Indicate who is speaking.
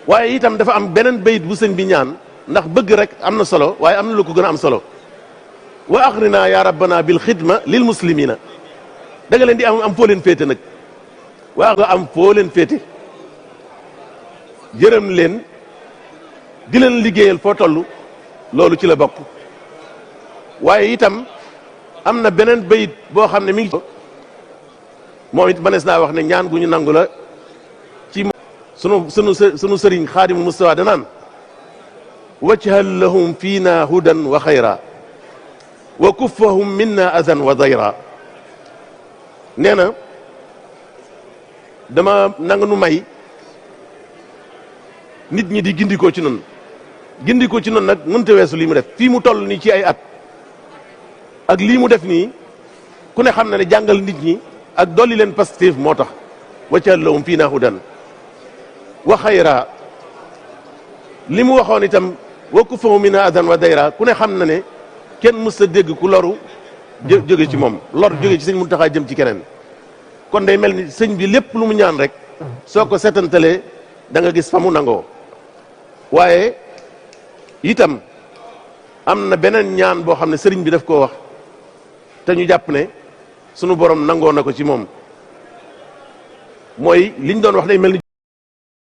Speaker 1: waaye itam dafa am beneen bayit bu sëñ bi ñaan ndax bëgg rek am na solo waaye am na lu ko gën a am solo wa axrina ya rabbana bil xidma lil muslimina da nga leen di am foo leen féete nag waa nga am foo leen féete jërëm leen di leen liggéeyal foo toll loolu ci la bokk waaye itam am na beneen bayit boo xam ne mi ngi moom it mënees naa wax ne ñaan gu ñu nangu la ci sunu sëriñ xaadimul mustafa danaan wajhal lahum fiina hudan wa xayra wa kuffahum minna azan wa dayra nee na dama nanga nu may nit ñi di gindikoo ci noonu gindikoo ci noonu nag mënta weesu lii mu def fii mu toll nii ci ay at ak lii mu def nii ku ne xam na ne jàngal nit ñi ak dolli leen pastéef moo tax wajhal lahum fiina hudan wa xayra li mu waxoon itam wa kuffahum minna azan wa dayra ku ne xam na ne kenn mës a dégg ku loru jóge ci moom lor jóge ci sëñ Muntaxa jëm ci keneen kon day mel ni sëñ bi lépp lu mu ñaan rek soo ko setantalee da nga gis fa mu nangoo waaye itam am na beneen ñaan boo xam ne sëriñ bi daf koo wax te ñu jàpp ne sunu borom nangoo na ko ci moom mooy liñ doon wax day mel ni